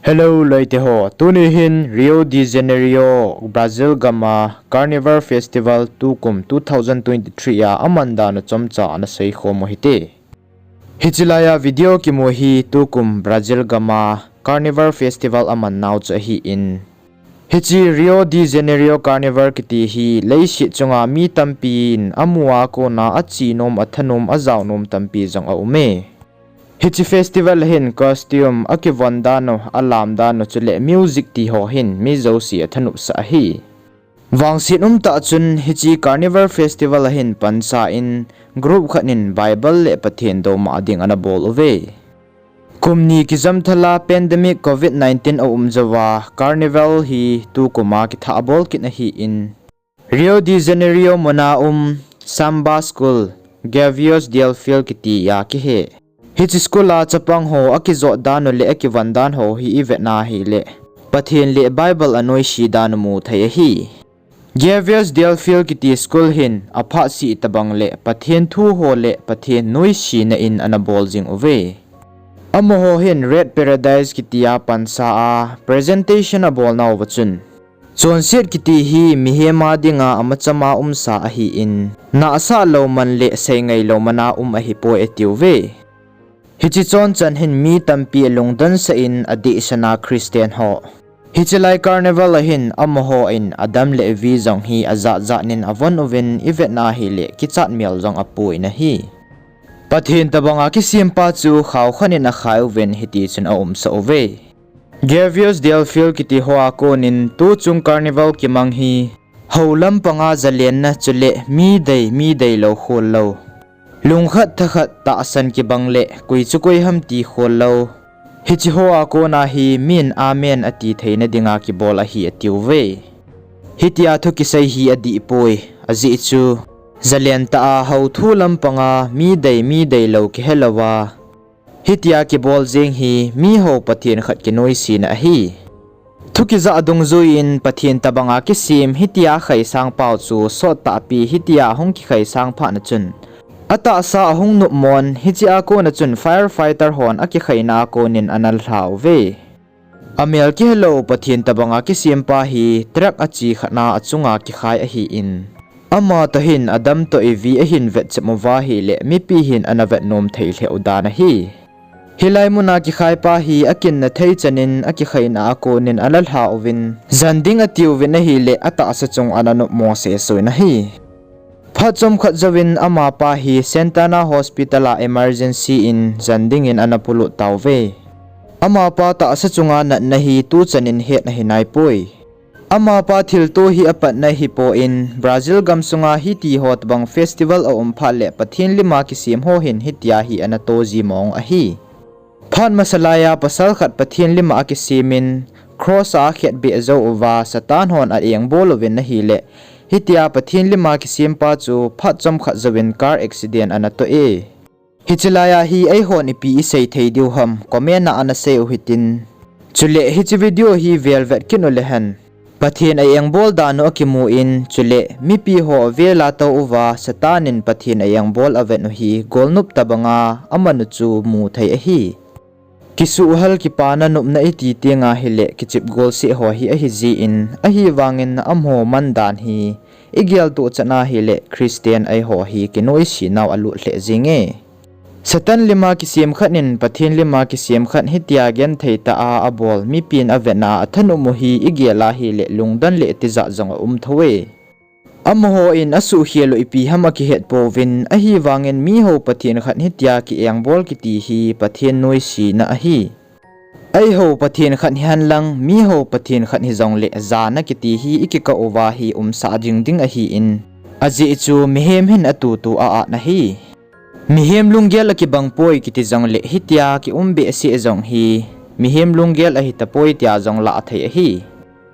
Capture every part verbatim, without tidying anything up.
Hello loite ho, tuni hin Rio de Janeiro, Brazil gam a Carnival Festival tukum two thousand twenty-three a aman dan u chomcha ana seikhom u hite. Hiche laiya video kimu hi tukum Brazil gam a Carnival Festival aman nau chu ahin, hiche Rio de Janeiro Carnival kiti hi leiset chunga mi tampin amu a kona achenom, athanom, ajaonom tampi jong aume. Hiche festival a hin costume, akivon dan u, alam dan u, chule music ti ho hin mi jouse athanopsah ahi. Vangset umtah chun hiche Carnival Festival a hin pansa in group khat in Bible le Pathen douma ding ana bol uve. Kum ni kijamthal a pandemic covid nineteen aum jouva Carnival hi tukum a kithah bol kit ahin, Rio de Janeiro muna um Samba School, Gaviões del Fiel kiti a kihe. Hiche school a chapang ho akijot dan u le akivon dan ho hi ivet na hile Pathen le Bible anoise dan u mu thei ahi. Gaviões del Fiel kiti school hin aphat sih tobang le Pathen thu ho le Pathen noisena in ana bol jing uve. Amaho hin Red Paradise kiti a pansa a presentation abol nauva chun, chonset kiti hi mihem a dinga amacham a umsa ahin, nahsah lou man le seingai lou man a um ahipoi atiuve. Hiche chonchan hin mi tampi alungdonsah in adehset a Christian ho. Hiche lai Carnival a hin amaho in adam le vi jong hi ajat jat in avon uvin ivet na hile kichat mel jong apuin ahi. Pathen tobanga kisempa chu khaokhat in akhai uvin hiti chun aumsah uve. Gaviões del Fiel kiti ho a konin tuchung Carnival kimang hi hou lampanga jalenna chule mi dei mi deilou khol lou, lungkhat thakhat tahsan kibang le koi chu koi ham ti khol lou, hiche ho a kona hi min amen ati theina dinga kibol ahi atiuve. Hitia thu kisei hi adihpoi, ajeh chu jalen tah a hou thu lampanga mi dei mi deilou kihelouva hitia kibol jeng hi mihou Pathen khat kinoisena ahi. Thu kijah dungjuiyin Pathen tobanga kisem hitia khaisang pau chu sottahpi hitia hung kikhaisang phatna chun, atahsa ahung nopmon hichea kona chun firefighter hon akikhaina a konin ana lhauve. Amel kihelou Pathen tobanga kisempa hi truck ache khatna achunga kikhai ahin, amatoh hin adam toh ivi ahin vetchep uva hile mipi hin ana vetnom thei lheh u dan ahi. Hilai muna kikhaipa hi akinna thei chanin akikhaina a konin ana lhauvin, jan ding atiuvin ahile atahsa chung ana nopmo sehseh in ahi. Phat chomkhat jouvin amapa hi Santana Hospital a emergency in jan dingin ana polut tauve. Amapa tahsa chunga natna hi tuchanin het ahinaipoi. Amapa thilto hi apatna hipon, Brazil gamsunga hitiho tobang festival aum phat le Pathen lima kisem ho hin hitia hi ana toji mong ahi. Phat masa laiya pasal khat Pathen lima akisemin, cross a akhetbeh jou uva Satan hon a-engbol uvin ahile, hitia Pathen lima kisempa chu phat chomkhat jouvin car accident ana toh e. Hiche laiya hi eihon ipi isei thei diu ham, comment a ana sei u hitin. Chule hiche video hi velvet kit u lehen, Pathen a-engbol dan u akimun, chule mipi ho avela tou uva Satan in Pathen a-engbol avet u hi golnop tobanga aman u chu mu thei ahi. Kisuhhal kipana nopna iti tenga hile kichep golseh ho hi ahijeh in, ahivangin amaho mandan hi igeltoh chan ahile Christian eiho hi kinoise nau alut lheh jenge. Satan lima kisem khat in Pathen lima kisem khat hitia genthei tah a abol mipin avetna athanop u hi igel ahile lungdon le tijat jong aum thou e. Amahon asuhkhel u ipi ham akihet pouvin, ahivangin mihou Pathen khat hitia ki-engbol kiti hi Pathen noisena ahi. Eihou Pathen khat hihen lang, mihou Pathen khat hijongle jana kiti hi ikikah uva hi umsah ding ding ahin, ajeh chu mihem hin atutu a-at ahi. Mihem lunggel akibang poi kiti jongle hitia kium behseh jong hi mihem lunggel ahitapoi tia jong lah thei ahi.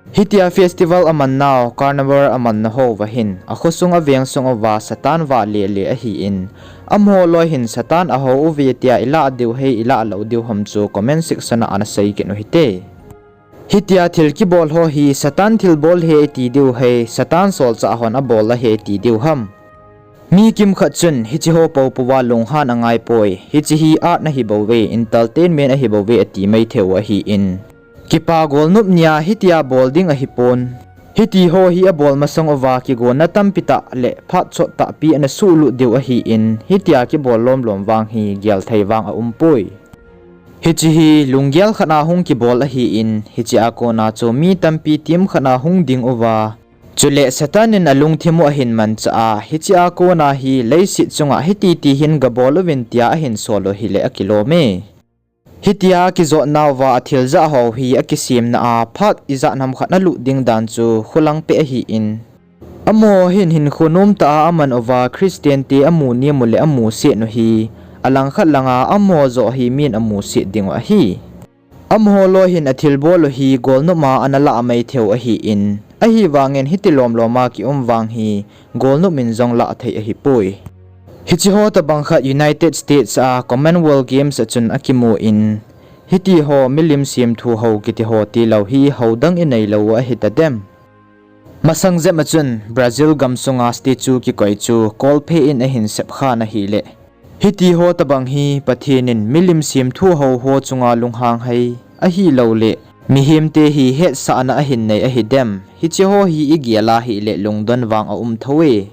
Hitia festival aman nau, carnival amanna houva hin, akhosung aveng sung uva Satan vah lele ahin, amaho loi hin Satan ahou uve tia ilah diu ham ilah lou diu ham chu comment section a ana sei kit u hite. Hitia thil kibol ho hi Satan thilbol ahi iti diu ham, Satan solchah hon abol ahi iti diu ham. Mi kimkhat chun hiche ho poupou va lunghan angaipoi, hiche hi art ahibouve, entertainment ahibouve ati mai thei u ahin, Kipa golnop nia hitia bol ding ahipon. Hitiho hi abol masang uva kigonna tampi tah le phat chot tahpi ana suhlut diu ahin, hitia kibol lomlom vang hi gelthei vang aumpoi. Hiche hi lunggel khat a hung kibol ahin, hichea kona chu mi tampi team khat a hung ding uva, chule Satan in alungthim u ahin manchah a, hichea kona hi leiset chunga hititi hin gabol uvin tia ahin sol u hile akilome. Hitia akijotnauva athil jahho hi akisemna a phat ijat ham khat nalut ding dan chu kholang peh ahin, amaho hin hinkho nomtah a aman uva Christian te amu nem u le amuset u hi, alangkhat langa amaho joh hi min amuset dingu ahi. Amaho loi hin athilbol u hi golnop a ana lah mai theiu ahin, ahivangin hiti lomlom a kium vang hi golnop in jong lah thei ahipoi. Hicheho tobang khat United States a Commonwealth Games a chun akimun, hitiho milim semthu ho kitiho tilou hi houdang ineilou u ahitadem? Masang jep a chun Brazil gamsunga statue kikoi chu kolphe in ahin sepkhan ahile, hitiho tobang hi Pathen in milim semthu ho ho chunga lunghang hei ahiloule mihemte hi hetsahna ahin nei ahidem? Hicheho hi igel a hile lungdon vang aum thou e.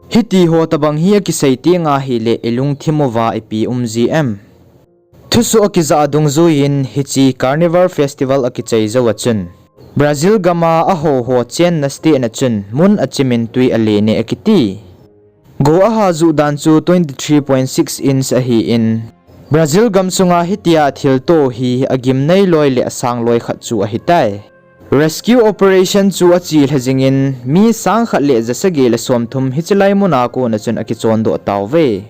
Hitiho tobang hi akisei tenga hile ilungthim uva ipi um ji em? Thusoh akijah dungjuiyin hiche Carnival Festival akichai jou a chun, Brazil gama ahoho chenna state na chun mun achimin twi alene akiti. Go aha juh dan chu twenty three point six inch ahin, Brazil gamsunga hitia thilto hi agimnei loi le asang loi khat chu ahitai. Rescue operation chu achelha jingin mi sangkhat le jasagi le somthum hiche lai muna kona chun akichondoh tauve.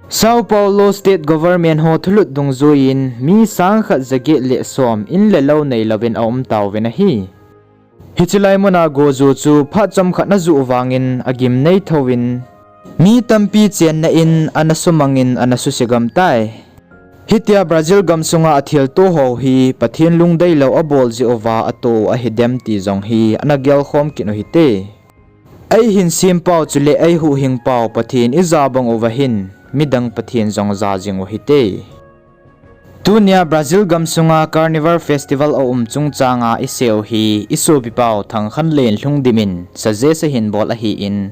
Sao Paulo State Government ho thulut dungjuiyin mi sangkhat jaget le som in le lou neilouvin aum tauvin ahi. Hiche lai muna goju chu phat chomkhat najuh vangin agimnei thouvin, mi tampi chenna in ana sumangin ana suse gam tai. Hitia Brazil gamsunga athilto ho hi Pathen lungdeilou abol jeh uva ato u ahidem ti jong hi ana gelkhom kit u hite. Eihin sempau chule eihuhhingpau Pathen ija bang uva hin midang pathen jong ja jing u hite. Tunia Brazil gamsunga Carnival Festival aum chungchanga iseiu hi isopipau Thangkhanlen Lhungdim in suggest ahin bol ahin,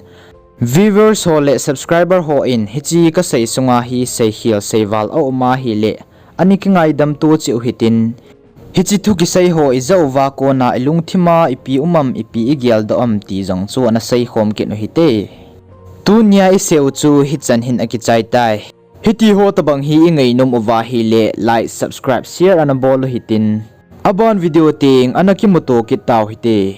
viewers ho le subscriber ho in hiche kasei sunga hi seikhel seival aum ahile ana kingaidam to cheh u hitin, hiche thu kisei ho ijah uva kona ilungthima ipi um am ipi igeldoh am ti jong chu ana seikhom kit u hite. Tunia iseiu chu hichan hin akichai tai. Hitiho tobang hi ingainom uva hile like, subscribe, share ana bol u hitin, aban video teng ana kimuto kit tau hite.